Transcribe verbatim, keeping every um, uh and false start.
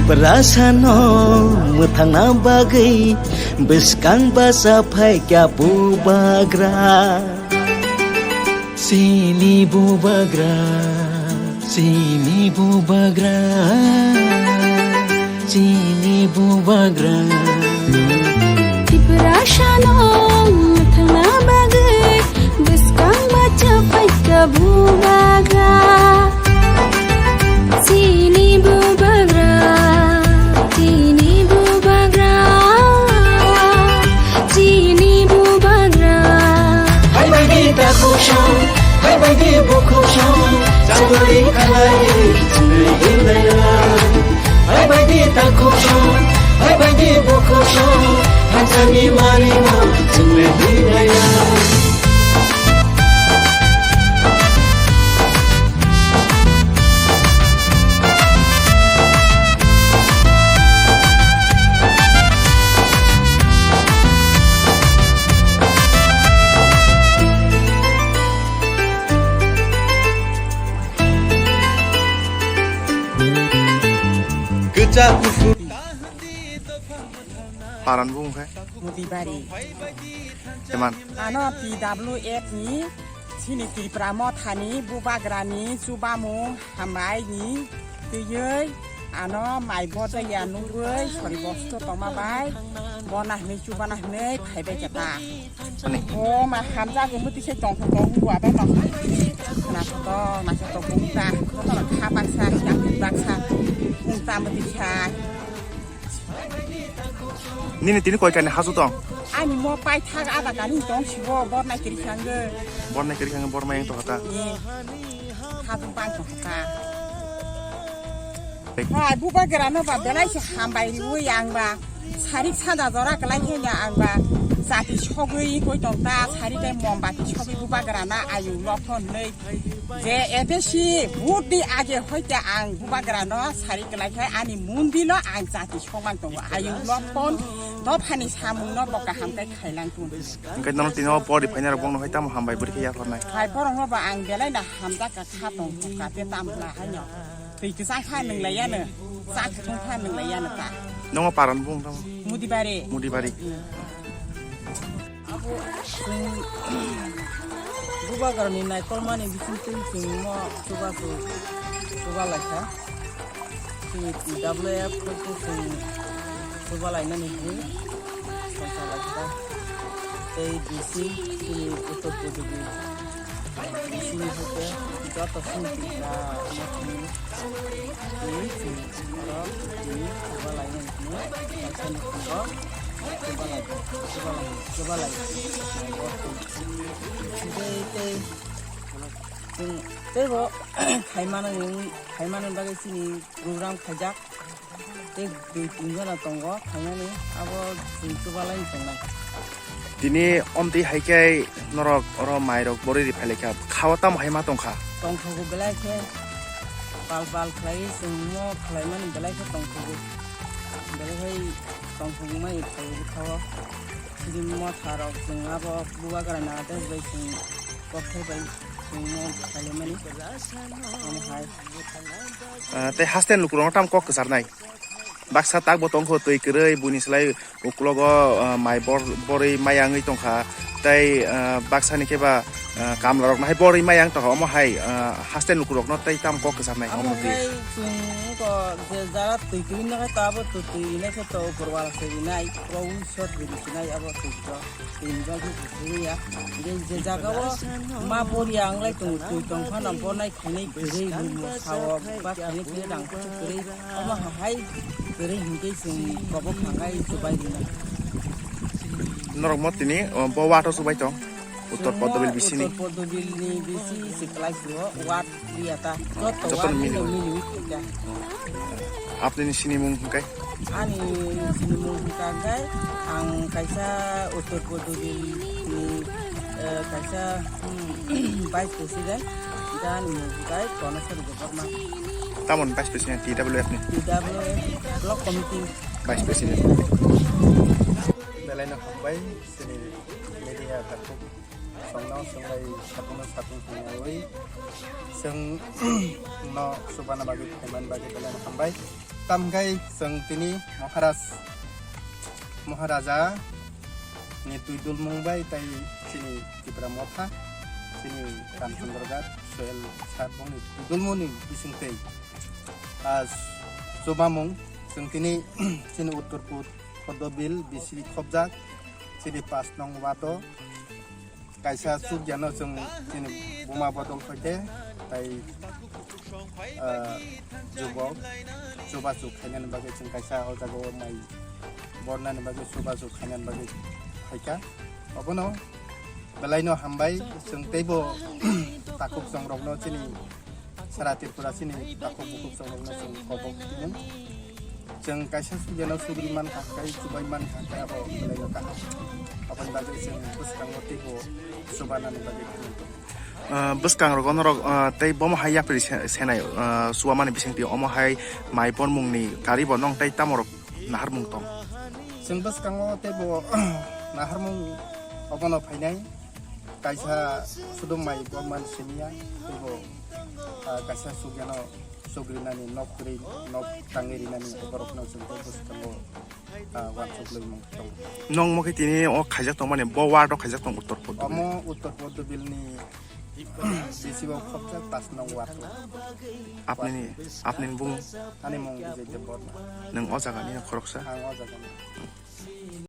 Prasano mwthangna bagwi bwskang bacha phaikha bubagra. Chini bubagra, chini bubagra, chini bubagra. Tiprasano mwthangna bagwi bwskang bacha phaikha bubagra. Chini bubagra, chini bubagra, chini bubagra. Hai bai di ta khosong, hai bai di bo khosong, chagori khalai chini hinlai. Hai bai di ta khosong, hai bai di bo khosong, hanjani mari mo chini hinlai. Kwchak kufur. Paran bung khe? Mudibari. Eman. Ano T W F ni, chini Tripura mothani, bubagrani, chubamung, hambai ni, twiwi, ano mai bojaya nugwi, sori bosto toma bai, bona hwnwi, chubana hwnwi, phaibai khe ta. Ani. O ma hamjago muti se tongkho tong hua ba no. Khna to, ma se to bung ta, to kha baksa, ya baksa, bung ta muti kha. Nini tini koi kani hasu tong? Ani mo pai thak ada kani tong sibo bor nai kiri khange. Bor nai kiri khange bor mayang to hata. Ye. Hasu pai to hata. Hai, bubagrano ba belai se hambai riwi ang ba. Sarik sanda jora kwlai khe ang ba. Jati sogwi koi tong ta, sarik kai mombati sogwi bubagrana ayu lokhon nei. Je A P C vote di age hoite ang bubagrano sarik kwlai khe ani mundilo ang jati sogman tongo. Ayu lokhon dophani samungno bo kaham kai khailang tong. Hingke nono tino pori phaina rok bongno hai tamo hambai bwrwi khe yaphar nai. Hai borokno ba ang belai na hamjak ka kha tong kha te tam bla haino. Twi kwchang kha nwng lai yano, cha thwng kha nwng lai yano ta. Nongo paran bung tamo? Mudibari. Mudibari. Abo chwng bubagrani naikolmani bisingtwi chwng mo chubachu chuba lai kha. Chini T W F khe chwng chuba lainani hwnwi salsa lai kha. Tei D C chini Uttor Pradeshni D C ni hai khe joto chini Tripura mothani twi chwng oro twi chuba lainani hwnwi salsa ni phungo chuba lai, chuba lai, chuba lai. Tei, tei chwng teibo khaimani, khaimani bagwi chini program khaijak. Tei dui tin jona tongo khainani, abo chwng chubalai tongnai. Tini omtwi hai khe norok oro mairok borwi ri phai lai kha, kha-o tamo hai ma tong kha? Tongthogo belai khe, pal pal khlaiwi chwng mo khlaimani belai khe tongthogo. Belai khai tongthogmani khlaiwi kha-o. Chini motha rok chwng abo bubagra na tei bai chwng kokthai bai chwng mo khlaimani. Omo hai. Ah, tei haste lukurokno tamo kok kwcharnai? Baksa takbo tongkho twi kwrwi, buini slai uklogo, ah, mai bor-, borwi mayangwi tongkha, tei, ah, baksani khe ba, ah, kamlarokno hai borwi mayang tongkha, omo hai, ah, haste lukurokno tei tamo kok kwcharnai omo twi? Hai chwng wngkha je jaga twi kwrwi nokha to abo twi, twi rinai khe to upor wala se rinai, o Ishwar ri sinai abo twi to. Twi ni bagwi se kwrwi ya. Je, je jaga o ma boriya wnglai tongo, twi tong phano bonai khainai kwrwi, rumo sao ba khainai khainai rang kuchuk kwrwi. Omo hai kwrwi hinkhe chwng kobok thangkhai chubai rwnai. Norok mo tini, o, bo wato chubai tong? Uttor Poddobil bisini? Uttor Poddobil ni bisi se kwlai sio, wat. Iya ta. Joto joto ni wani mili. Mili wikha. Apni ni sinimung hwnkhe? Ani sinimung hwnkha khe ang kaisa Uttor Poddobil ni, eh, kaisa, hmm, Vice President. Hwnkhe ani mung hwnkha Koneswari Debbarma. Tamoni Vice President T W F ni? T W F Block Committee. Vice President. Belai no hambai sini media takhuk. Chwngno chwng bai satung no satung thangnawi chwng no chubana bagwi phaimani bagwi belai no hambai. Tamgai chwng tini Maharaj, Maharaja ni twi dulmung bai tai chini Tipra Motha, chini Ramchandra Ghat, Sohel Sar bongni twi dulmung ni bising tei, ah, chubamung chwng tini chini Uttor Pud Poddo Bill bisi khobjak chini pas nong wato. Kaisa chukjano chwng chini buma bodol khoite, tai, ah, jubok chubachu khainani bagwi chwng kaisa o jaga o mai bornani bagwi chubachu khainani bagwi phaikha. Obono belaino hambai, chwng teibo takhuk chongrokno chini Sara Tripura chini takhuk bukhuk chongrokno chwng kobok tini. Chwng kaisa sugeno sugri mankha, kai chubai mankha, kai abo belai no kaham. Aboni bagwi chwng bwskango teibo chubanani bagwi tini. Ah, bwskangrok norok, ah, tei bomo hai yapri se-, senai, ah, chuamani bisingtwi omo hai mai bormungni karibo nong tei tamorok naharmung tong? Chwng bwskango teibo naharmung obono phainai. Kaisa sudum mai borman simiya, teibo, ah, kaisa sugeno sugrinani nok kwrwi, nok tangwi rinani borokno chwng tei bwskango, ah, uansuk lwimung tongo. Nong mokhe tini o khaijak tongmani, bo ward o khaijak tong Uttor Poddo Bill. Omo Uttor Poddo Bill ni bisi o khobjak pas nong ward o. Apnini, apnini bung? Ani mung Bijoy Debbarma. Nwng o jaga ni khoroksa? Ang o jaga ni.